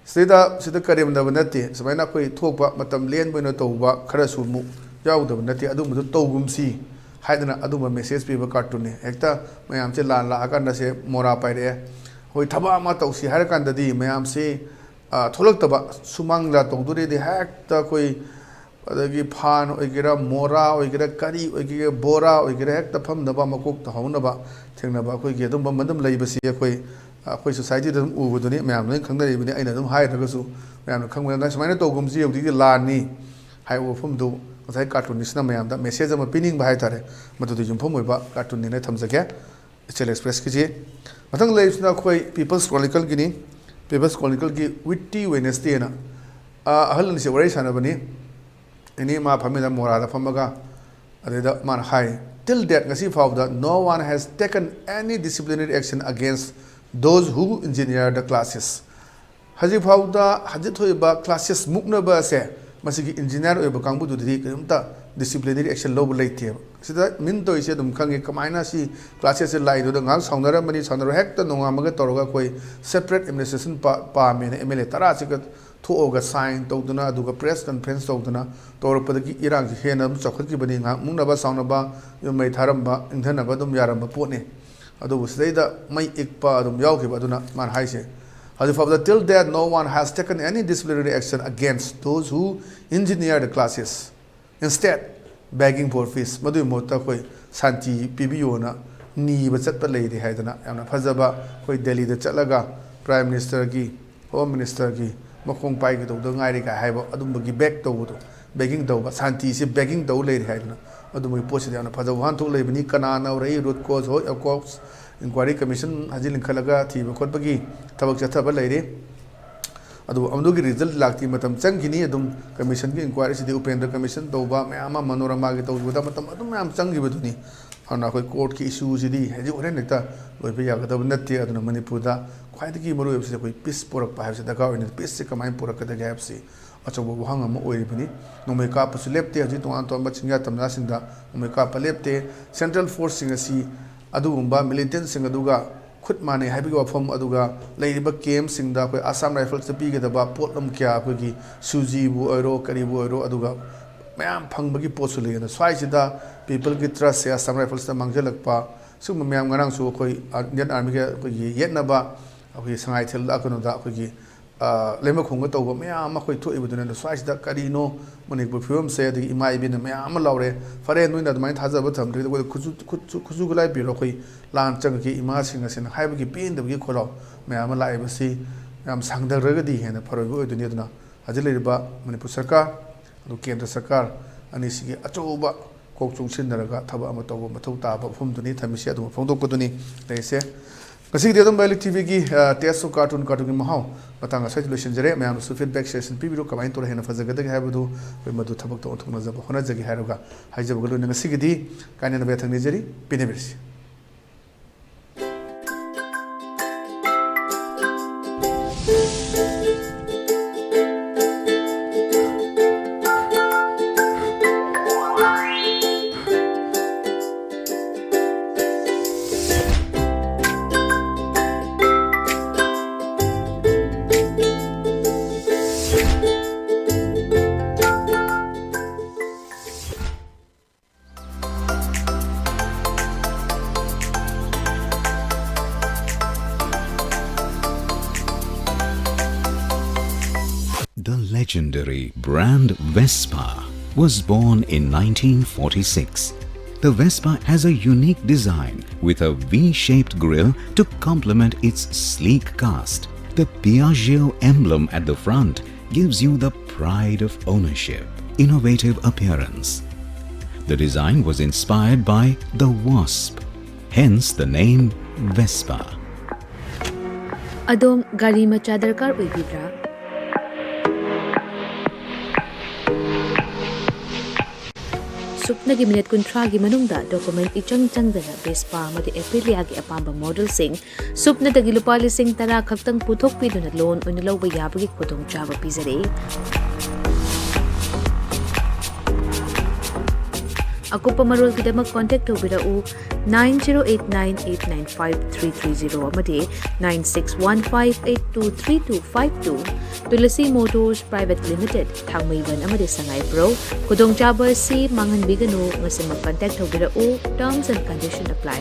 ꯁꯤꯗ, ꯁꯤꯗ ꯀꯔꯦꯝꯅꯕ ꯅꯠꯇꯦ, ꯁꯨꯃꯥꯏꯅ ꯑꯩꯈꯣꯏ ꯊꯣꯛꯄ ꯃꯇꯝ ꯂꯦꯟꯕ ꯑꯣꯏꯅ ꯇꯧꯕ ꯈꯔꯁꯨ ꯑꯃꯨꯛ ꯌꯥꯎꯗꯕ ꯅꯠꯇꯦ꯫ ꯑꯗꯨꯝꯕꯗꯨ ꯇꯧꯒꯨꯝꯁꯤ ꯍꯥꯏꯗꯅ ꯑꯗꯨꯝꯕ ꯃꯦꯁꯦꯖ ꯄꯤꯕ ꯀꯥꯔꯇꯨꯟꯅꯤ꯫ ꯍꯦꯛꯇ ꯃꯌꯥꯝꯁꯦ ꯂꯥꯟ ꯂꯥꯛꯑꯀꯥꯟꯗ ꯁꯦ ꯃꯣꯔꯥ ꯄꯥꯏꯔꯛꯑꯦ, ꯑꯩꯈꯣꯏ ꯊꯕꯛ ꯑꯃ ꯇꯧꯁꯤ ꯍꯥꯏꯔ ꯀꯥꯟꯗꯗꯤ ꯃꯌꯥꯝꯁꯦ, ꯑ, ꯊꯣꯛꯂꯛꯇꯕ, ꯁꯨꯃꯥꯡ ꯂꯤꯂꯥ ꯇꯧꯗꯣꯔꯦꯗꯤ ꯍꯦꯛꯇ ꯑꯩꯈꯣꯏ, ꯑꯗꯒꯤ ꯐꯥꯟ ꯑꯣꯏꯒꯦꯔꯥ, ꯃꯣꯔꯥ ꯑꯣꯏꯒꯦꯔꯥ, ꯀꯔꯤ ꯑꯣꯏꯒꯦꯔꯥ, ꯕꯣꯔꯥ ꯑꯣꯏꯒꯦꯔꯥ, ꯍꯦꯛꯇ ꯐꯝꯅꯕ, ꯃꯀꯣꯛ ꯇꯥꯍꯧꯅꯕ ꯊꯦꯡꯅꯕ, ꯑꯩꯈꯣꯏꯒꯤ ꯑꯗꯨꯝꯕ ꯑꯗꯨꯝ ꯂꯩꯕꯁꯤ ꯑꯩꯈꯣꯏ, ꯑꯩꯈꯣꯏ ꯁꯣꯁꯥꯏꯇꯤꯗ ꯑꯗꯨꯝ ꯎꯕꯗꯨꯅꯤ꯫ ꯃꯌꯥꯝ ꯂꯣꯏꯅ ꯈꯪꯅꯔꯤꯕꯅꯤ, ꯑꯩꯅ ꯑꯗꯨꯝ ꯍꯥꯏꯗ꯭ꯔꯒꯁꯨ ꯃꯌꯥꯝꯅ ꯈꯪꯕꯅꯤꯅ꯫ ꯁꯨꯃꯥꯏꯅ ꯇꯧꯒꯨꯝꯁꯤ, ꯍꯧꯖꯤꯛꯇꯤ ꯂꯥꯟꯅꯤ ꯍꯥꯏꯕ ꯋꯥꯐꯝꯗꯨ ꯉꯁꯥꯏ ꯀꯥꯔꯇꯨꯟꯅꯤꯁꯅ ꯃꯌꯥꯝꯗ ꯃꯦꯁꯦꯖ ꯑꯃ ꯄꯤꯅꯤꯡꯕ ꯍꯥꯏ ꯇꯥꯔꯦ, ꯃꯗꯨꯗ ꯌꯨꯝꯐꯝ ꯑꯣꯏꯕ ꯀꯥꯔꯇꯨꯟꯅꯤꯅ ꯊꯝꯖꯒꯦ꯫ ꯏꯆꯦꯜ ꯑꯦꯛꯁꯄ꯭ꯔꯦꯁꯀꯤꯁꯤ꯫ ꯃꯊꯪ ꯂꯩꯔꯤꯁꯤꯅ ꯑꯩꯈꯣꯏ ꯄꯤꯄꯜꯁ ꯀ꯭ꯔꯣꯅꯤꯀꯜꯒꯤꯅꯤ꯫ People's Chronicleꯒꯤ Witty Wednesdayꯅ, ꯑ, ꯑꯍꯜ ꯑꯅꯤꯁꯦ ꯋꯥꯔꯤ ꯁꯥꯟꯅꯕꯅꯤ꯫ ꯑꯦꯅꯤ ꯃꯥ ꯐꯝꯃꯤꯗ ꯃꯣꯔꯥꯗ ꯐꯝꯃꯒ, ꯑꯗꯩꯗ ꯃꯥꯅ ꯍꯥꯏ, "Till date, ꯉꯁꯤ ꯐꯥꯎꯕꯗ, no one has taken any disciplinary action against those who engineer the clashes." ꯍꯧꯖꯤꯛ ꯐꯥꯎꯗ ꯍꯧꯖꯤꯛ ꯊꯣꯛꯏꯕ clashes ꯃꯨꯛꯅꯕ ꯑꯁꯦ, ꯃꯁꯤꯒꯤ engineer ꯑꯣꯏꯕ ꯀꯥꯡꯕꯨꯗꯨꯗꯗꯤ ꯀꯔꯤꯝꯇ disciplinary action ꯂꯧꯕ ꯂꯩꯇꯦꯕ꯫ ꯁꯤꯗ ꯃꯤꯟ ꯇꯧꯔꯤꯁꯦ ꯑꯗꯨꯝ ꯈꯪꯉꯦ, ꯀꯃꯥꯏꯅ ꯁꯤ clashes ꯁꯦ ꯂꯥꯛꯏꯗꯨꯗ ꯉꯥꯏꯍꯥꯛ ꯁꯥꯎꯅꯔꯝꯕꯅꯤ, ꯁꯥꯎꯅꯔ ꯍꯦꯛꯇ ꯅꯣꯡꯉꯥꯟꯕꯒ ꯇꯧꯔꯒ ꯑꯩꯈꯣꯏ separate administration ꯄꯥ-, ꯄꯥꯝꯃꯦꯅ M L A ꯇꯔꯥꯁꯤꯒ ꯊꯣꯛꯑꯒ sign ꯇꯧꯗꯨꯅ, ꯑꯗꯨꯒ press conference ꯇꯧꯗꯨꯅ ꯇꯧꯔꯛꯄꯗꯒꯤ ꯏꯔꯥꯡꯁꯤ ꯍꯦꯟꯅ ꯑꯗꯨꯝ ꯆꯥꯎꯈꯠꯈꯤꯕꯅꯤ꯫ ꯉꯥꯏꯍꯥꯛ ꯃꯨꯛꯅꯕ ꯁꯥꯎꯅꯕ, ꯌꯨꯝ ꯃꯩ ꯊꯥꯔꯝꯕ, ꯏꯪꯊꯅꯕ ꯑꯗꯨꯝ ꯌꯥꯔꯝꯕ ꯄꯣꯠꯅꯤ꯫ ꯑꯗꯨꯕꯨ ꯁꯤꯗꯩꯗ ꯃꯩ ꯏꯛꯄ ꯑꯗꯨꯝ ꯌꯥꯎꯈꯤꯕ꯫ ꯑꯗꯨꯅ ꯃꯥꯅ ꯍꯥꯏꯁꯦ, ꯍꯧꯖꯤꯛ ꯐꯥꯎꯕꯗ, "Till date, no one has taken any disciplinary action against those who engineer the clashes." Instead, begging for peace, ꯃꯗꯨꯒꯤ ꯃꯍꯨꯠꯇ ꯑꯩꯈꯣꯏ ꯁꯥꯟꯇꯤ ꯄꯤꯕꯤꯌꯣꯅ ꯅꯤꯕ ꯆꯠꯄ ꯂꯩꯔꯦ ꯍꯥꯏꯗꯅ ꯌꯥꯝꯅ ꯐꯖꯕ, ꯑꯩꯈꯣꯏ ꯗꯦꯜꯂꯤꯗ ꯆꯠꯂꯒ Prime Ministerꯒꯤ, Home Ministerꯒꯤ ꯃꯈꯣꯡ ꯄꯥꯏꯒꯗꯧꯗ ꯉꯥꯏꯔꯦ ꯀꯥꯏ ꯍꯥꯏꯕ ꯑꯗꯨꯝꯕꯒꯤ beg ꯇꯧꯕꯗꯣ, begging ꯇꯧꯕ, ꯁꯥꯟꯇꯤꯁꯦ begging ꯇꯧ ꯂꯩꯔꯦ ꯍꯥꯏꯗꯅ ꯑꯗꯨꯝꯕꯒꯤ ꯄꯣꯠꯁꯤꯗ ꯌꯥꯝꯅ ꯐꯖꯕ ꯋꯥꯍꯟꯊꯣꯛ ꯂꯩꯕꯅꯤ꯫ ꯀꯅꯥꯅ ꯍꯧꯔꯛꯏ, root cause, ꯍꯣꯏ, of course, inquiry commission ꯍꯧꯖꯤꯛ ꯂꯤꯡꯈꯠꯂꯒ ꯊꯤꯕ ꯈꯣꯠꯄꯒꯤ ꯊꯕꯛ ꯆꯠꯊꯕ ꯂꯩꯔꯦ꯫ ꯑꯗꯨꯕꯨ ꯑꯗꯨꯒꯤ result ꯂꯥꯛꯇ꯭ꯔꯤ ꯃꯇꯝ ꯆꯪꯈꯤꯅꯤ꯫ ꯑꯗꯨꯝ commissionꯒꯤ inquiryꯁꯤꯗꯤ ꯎꯄꯦꯟꯗ꯭ꯔ commission ꯇꯧꯕ ꯃꯌꯥꯝ ꯑꯃ, ꯃꯅꯣꯔꯃꯥꯒꯤ ꯇꯧꯕꯗ ꯃꯇꯝ ꯑꯗꯨꯝ ꯃꯌꯥꯝ ꯆꯪꯈꯤꯕꯗꯨꯅꯤ꯫ ꯑꯗꯨꯅ ꯑꯩꯈꯣꯏ courtꯀꯤ issueꯁꯤꯗꯤ ꯍꯧꯖꯤꯛ ꯍꯣꯔꯦꯟ ꯍꯦꯛꯇ ꯂꯣꯏꯕ ꯌꯥꯒꯗꯕ ꯅꯠꯇꯦ꯫ ꯑꯗꯨꯅ ꯃꯅꯤꯄꯨꯔꯗ ꯈ꯭ꯋꯥꯏꯗꯒꯤ ꯃꯔꯨꯑꯣꯏꯕꯁꯤꯗꯤ ꯑꯩꯈꯣꯏ peace ꯄꯨꯔꯛꯄ ꯍꯥꯏꯕꯁꯤ ꯗꯔꯀꯥꯔ ꯑꯣꯏꯅ, peaceꯁꯦ ꯀꯃꯥꯏꯅ ꯄꯨꯔꯛꯀꯗꯒꯦ ꯍꯥꯏꯕꯁꯤ ꯑꯆꯧꯕ ꯋꯥꯍꯪ ꯑꯃ ꯑꯣꯏꯔꯤꯕꯅꯤ꯫ ꯅꯣꯡꯃꯩ ꯀꯥꯞꯄꯁꯨ ꯂꯦꯞꯇꯦ꯫ ꯍꯧꯖꯤꯛ ꯇꯣꯉꯥꯟ ꯇꯣꯉꯥꯟꯕ ꯆꯤꯡꯌꯥ ꯇꯝꯌꯥꯁꯤꯡꯗ ꯅꯣꯡꯃꯩ ꯀꯥꯞꯄ ꯂꯦꯞꯇꯦ꯫ Central forceꯁꯤꯡ ꯑꯁꯤ ꯑꯗꯨꯒꯨꯝꯕ militantꯁꯤꯡ ꯑꯗꯨꯒ ꯈꯨꯠ ꯃꯥꯟꯅꯩ ꯍꯥꯏꯕꯒꯤ ꯋꯥꯐꯝ, ꯑꯗꯨꯒ ꯂꯩꯔꯤꯕ campꯁꯤꯡꯗ ꯑꯩꯈꯣꯏ Assam Riflesꯇ ꯄꯤꯒꯗꯕ ꯄꯣꯠꯂꯝ ꯀꯌꯥ, ꯑꯩꯈꯣꯏꯒꯤ ꯁꯨꯖꯤꯕꯨ ꯑꯣꯏꯔꯣ, ꯀꯔꯤꯕꯨ ꯑꯣꯏꯔꯣ, ꯑꯗꯨꯒ ꯃꯌꯥꯝ ꯐꯪꯕꯒꯤ ꯄꯣꯠꯁꯨ ꯂꯩ꯫ ꯑꯗꯣ ꯁ꯭ꯋꯥꯏꯁꯤꯗ peopleꯒꯤ trustꯁꯦ Assam Riflesꯇ ꯃꯥꯡꯁꯤꯜꯂꯛꯄ, ꯁꯤꯒꯨꯝꯕ ꯃꯌꯥꯝ, ꯉꯔꯥꯡꯁꯨ ꯑꯩꯈꯣꯏ Indian Armyꯒ ꯑꯩꯈꯣꯏꯒꯤ ꯌꯦꯠꯅꯕ, ꯑꯩꯈꯣꯏꯒꯤ ꯁꯉꯥꯏ ꯊꯤꯜꯗ ꯀꯩꯅꯣꯗ ꯑꯩꯈꯣꯏꯒꯤ, ꯑ, ꯂꯩꯃꯈꯣꯡꯒ ꯇꯧꯕ ꯃꯌꯥꯝ ꯑꯃ ꯑꯩꯈꯣꯏ ꯊꯣꯛꯏꯕꯗꯨꯅ꯫ ꯑꯗꯣ ꯁ꯭ꯋꯥꯏꯁꯤꯗ ꯀꯔꯤꯅꯣ ꯃꯅꯤꯄꯨꯔ ꯐꯤꯕꯝꯁꯦ? ꯑꯗꯒꯤ ꯏꯃꯥ ꯏꯕꯦꯟꯅ ꯃꯌꯥꯝ ꯑꯃ ꯂꯥꯎꯔꯦ, "ꯐꯔꯦ, ꯅꯣꯏꯅ ꯑꯗꯨꯃꯥꯏꯅ ꯊꯥꯖꯕ ꯊꯝꯗ꯭ꯔꯒꯗꯤ ꯑꯩꯈꯣꯏꯗ ꯈꯨꯠꯁꯨ, ꯈꯨꯠꯁꯨ, ꯈꯨꯠꯁꯨ ꯈꯨꯠꯂꯥꯏ ꯄꯤꯔꯣ, ꯑꯩꯈꯣꯏ ꯂꯥꯟ ꯆꯪꯉꯛꯀꯦ ꯏꯃꯥꯁꯤꯡ ꯑꯁꯤꯅ" ꯍꯥꯏꯕꯒꯤ ꯄꯦꯟꯗꯕꯒꯤ ꯈꯣꯜꯂꯥꯎ ꯃꯌꯥꯝ ꯑꯃ ꯂꯥꯛꯏꯕꯁꯤ ꯌꯥꯝ ꯁꯥꯡꯊꯈ꯭ꯔꯒꯗꯤ ꯍꯦꯟꯅ ꯐꯔꯣꯏꯕ ꯑꯣꯏꯗꯣꯏꯅꯤ꯫ ꯑꯗꯨꯅ ꯍꯧꯖꯤꯛ ꯂꯩꯔꯤꯕ ꯃꯅꯤꯄꯨꯔ ꯁꯔꯀꯥꯔ, ꯑꯗꯨ ꯀꯦꯟꯗ꯭ꯔ ꯁꯔꯀꯥꯔ ꯑꯅꯤꯁꯤꯒꯤ ꯑꯆꯧꯕ ꯀꯣꯛ ꯆꯨꯡꯁꯤꯟꯅꯔꯒ ꯊꯕꯛ ꯑꯃ ꯇꯧꯕ ꯃꯊꯧ ꯇꯥꯕ ꯃꯐꯝꯗꯨꯅꯤ ꯊꯝꯃꯤꯁꯦ꯫ ꯑꯗꯨꯝ ꯐꯣꯡꯗꯣꯛꯄꯗꯨꯅꯤ ꯂꯩꯔꯤꯁꯦ꯫ ꯉꯁꯤꯒꯤꯗꯤ ꯑꯗꯨꯝ ꯚꯦꯂꯤ ꯇꯤꯚꯤꯒꯤ ꯇꯦꯁ ꯑꯣꯐ ꯀꯥꯔꯇꯨꯟ, ꯀꯥꯔꯇꯨꯟꯒꯤ ꯃꯍꯥꯎ ꯃꯇꯥꯡ ꯑꯁ꯭ꯋꯥꯏꯗ ꯂꯣꯏꯁꯤꯟꯖꯔꯦ꯫ ꯃꯌꯥꯝꯅꯁꯨ ꯐꯤꯗꯕꯦꯛ ꯁꯦꯁꯟ ꯄꯤꯕꯤꯔꯣ, ꯀꯃꯥꯏꯅ ꯇꯧꯔ ꯍꯦꯟꯅ ꯐꯖꯒꯗꯒꯦ ꯍꯥꯏꯕꯗꯨ ꯑꯩꯈꯣꯏ ꯃꯗꯨ ꯊꯕꯛꯇ ꯑꯣꯟꯊꯣꯛꯅꯖꯕ ꯍꯣꯠꯅꯖꯒꯦ ꯍꯥꯏꯔꯒ ꯍꯥꯏꯖꯕꯒ ꯂꯣꯏꯅꯅ ꯉꯁꯤꯒꯤꯗꯤ ꯀꯥꯏꯅꯅꯕ ꯌꯥꯊꯪ ꯅꯤꯖꯔꯤ꯫ ꯄꯤꯅꯕꯤꯔꯁꯤ꯫ The legendary brand Vespa was born in nineteen forty-six. The Vespa has a unique design with a V-shaped grille to complement its sleek cast. The Piaggio emblem at the front gives you the pride of ownership, innovative appearance. The design was inspired by the wasp, hence the name Vespa. ꯑꯗꯣꯝ ꯒꯥꯔꯤ ꯃꯆꯥ ꯗꯔꯀꯥꯔ ꯑꯣꯏꯕꯤꯕ꯭ꯔꯥ? ꯁꯨꯞꯅꯒꯤ minute ꯀꯨꯟꯊ꯭ꯔꯥꯒꯤ ꯃꯅꯨꯡꯗ document ꯏꯆꯪ ꯆꯪꯗꯅ Vespa ꯑꯃꯗꯤ ꯑꯦꯄꯤꯂꯤꯌꯥꯒꯤ ꯑꯄꯥꯝꯕ ꯃꯣꯗꯦꯜꯁꯤꯡ ꯁꯨꯞꯅꯗꯒꯤ ꯂꯨꯄꯥ ꯂꯤꯁꯤꯡ ꯇꯔꯥ ꯈꯛꯇꯪ ꯄꯨꯊꯣꯛꯄꯤꯗꯨꯅ ꯂꯣꯟ ꯑꯣꯏꯅ ꯂꯧꯕ ꯌꯥꯕꯒꯤ ꯈꯨꯗꯣꯡꯆꯥꯕ ꯄꯤꯖꯔꯤ꯫ ꯑꯀꯨꯞꯄ ꯃꯔꯣꯜꯒꯤꯗꯃꯛ ꯀꯣꯟꯇꯦꯛ ꯇꯧꯕꯤꯔꯛꯎ nine zero eight nine eight nine five three three zero ꯑꯃꯗꯤ nine six one five eight two three two five two꯫ Tulsi motors private limited, Thangmeiband ꯑꯃꯗꯤ ꯁꯉꯥꯏꯄ꯭ꯔꯧ꯫ ꯈꯨꯗꯣꯡꯆꯥꯕ ꯑꯁꯤ ꯃꯥꯡꯍꯟꯕꯤꯒꯅꯨ, ꯉꯁꯤꯃꯛ ꯀꯟꯇꯦꯛ ꯇꯧꯕꯤꯔꯛꯎ꯫ Terms and condition apply꯫